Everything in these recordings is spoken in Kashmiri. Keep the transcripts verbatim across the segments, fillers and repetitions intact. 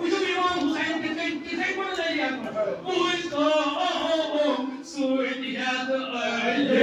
وٕچھِو، امام حسین کِتھ کٔنۍ، کِتھَے پٲٹھۍ لٔگۍ اَتھ منٛز۔ پوٗتۍ کٲم سۭتۍ ہٮ۪تھ علی۔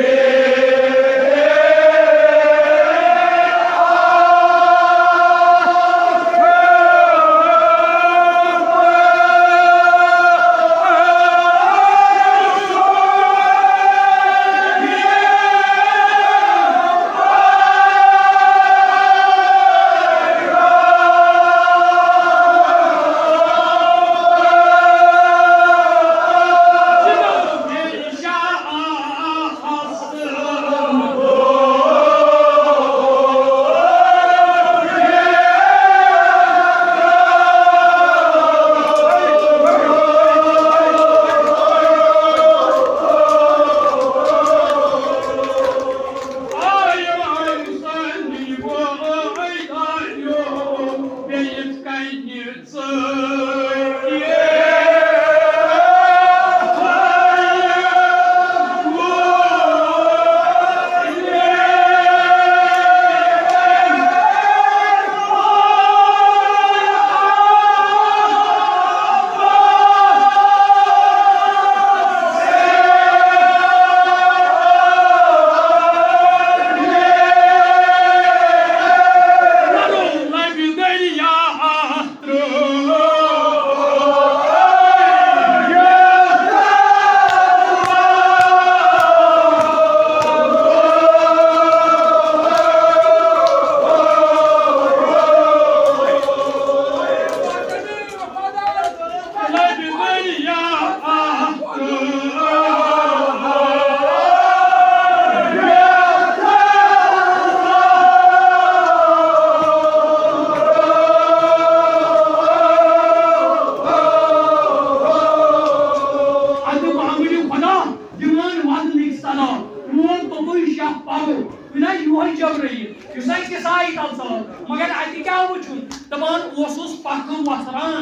اَدٕ معموٗلی خۄدا دِوان وزنٕکۍ صدا، وول توٚتُے شاہ پَرو، نہ یِہوٚے جبرائیل، یُس اَتہِ کِسایہِ تَل ژاو۔ مگر اَتہِ کیٛاہ وٕچھُن؟ دَپان اوسُس پَکھٕ وۄتھران،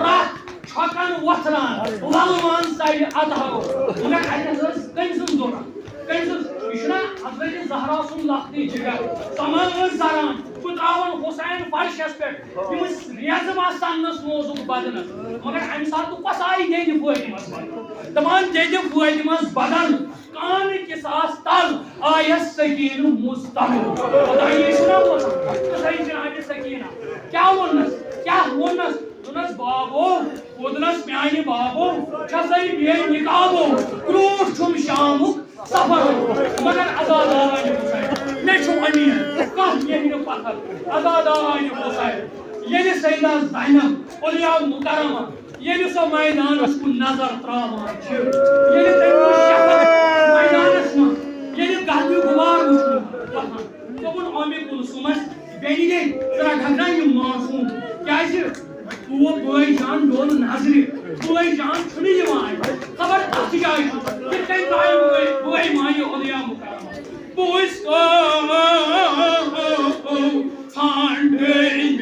رَتھ چھۄکَن وۄتھران، لَلوان ژَرِ اَدہَو۔ مگر اَتٮ۪تھ ٲس کٔمۍ سٕنٛز ضوٚرَتھ؟ کٔمۍ سٕنٛز؟ یہِ چھُنہ حضرت زہرا سُنٛد لۄکٹٕے جِگر؟ تَمام ٲس زَران، بہٕ ترٛاوَن حسین فرشَس پٮ۪ٹھ۔ یِم ریزٕ ما سننس نوزُک بدنس، مگر امہِ ساتہٕ کۄس آیہِ دٮ۪دِ فٲطمس بدن؟ دپان دٮ۪دِ فٲطمس بدن کانہٕ کِساس تل آیس سکینہٕ مُستمل۔ خدایہِ چھُنہ بوزان، قصے جناب سکینہ۔ کیٛاہ ووٚننس؟ کیٛاہ ووٚننس؟ دوٚپنس بابو، ووٚننس میانہِ بابو، چھسے بے نقابو، کرٛوٗٹھ چھُم شامُک سفر، مگر عزادارانہِ حسین، مےٚ چھُ امید، کانٛہہ ییٚلہِ نہٕ پتھر۔ عزادارانہِ حسین، ییٚلہِ سیدہ زینب اولیاء مکرمہ، ییٚلہِ سۄ میدانس کُن نظر تراوان چھِ، ییٚلہِ تٔمۍ وٕچھ شفق میدانس منٛز، ییٚلہِ گردِ غبار وٕچھُن وۄتھان، دوٚپُن، اُمِ کلثومس، بیٚنہِ گٔے، ژٕ رٹکھ نا یِم معصوم؟ کیازِ؟ بوے جان ڈول نظرِ، بوے جان چھُنہٕ یِوان۔ خبر کتھ جایہِ چھُ؟ کِتھ کٔنۍ ترٛایہِ بوے، بوے مایہِ اولیاء مکرمہ؟ بوٗزۍ تو ژھانٛڈٕنۍ۔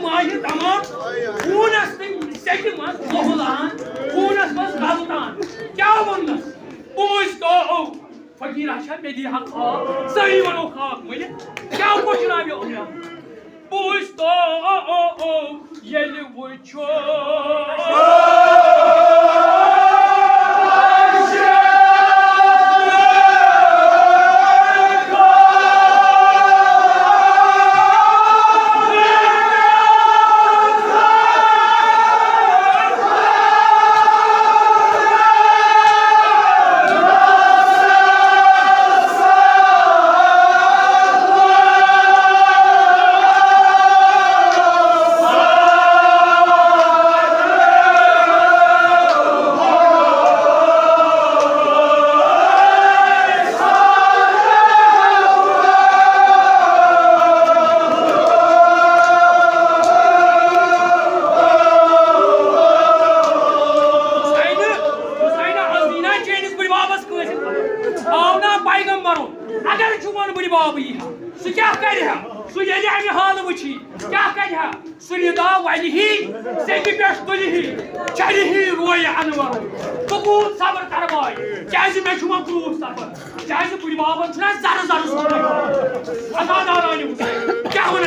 ماجہِ دمان، خوٗنس تہٕ سیٚکہِ منٛز گۄہلان، خوٗنس منٛز غلطان۔ کیٛاہ ووٚننس؟ بوٗزۍ تو، فقیٖرا چھا مےٚ دی ہا خاک، ژٕے وَنو خاک مٔلِتھ، کیٛاہ وٕچھناوِ یِم؟ بوٗزۍ تو، ییٚلہِ وٕچھو۔ حسینہ، حسینہ، از یی نا چٲنِس بٕڈۍ ببس کٲنٛسہِ خبر؟ آو نا پیغمبرُن؟ اگر چون بٕڈۍ بب یی ہا، سُہ کیٛاہ کرِ ہا؟ سُہ ییٚلہِ امہِ حالہٕ وٕچھی، کیٛاہ کرِ ہا؟ سُہ رِدا وَلہِ ہی، سیٚکہِ پٮ۪ٹھ تُلہِ ہی، چَلہِ ہی رویہِ اَنوَر۔ ژٕ کوٗت صبر کَرٕ بہٕ؟ کیٛازِ مےٚ چھُ وۄنۍ کرٛوٗٹھ سفر؟ کیٛازِ بٕڈِ بابَن چھُنہ زَرٕ زَرٕ سوٗنٛچمُت؟ عزادارانہِ وٕچھ، کیٛاہ وَنان؟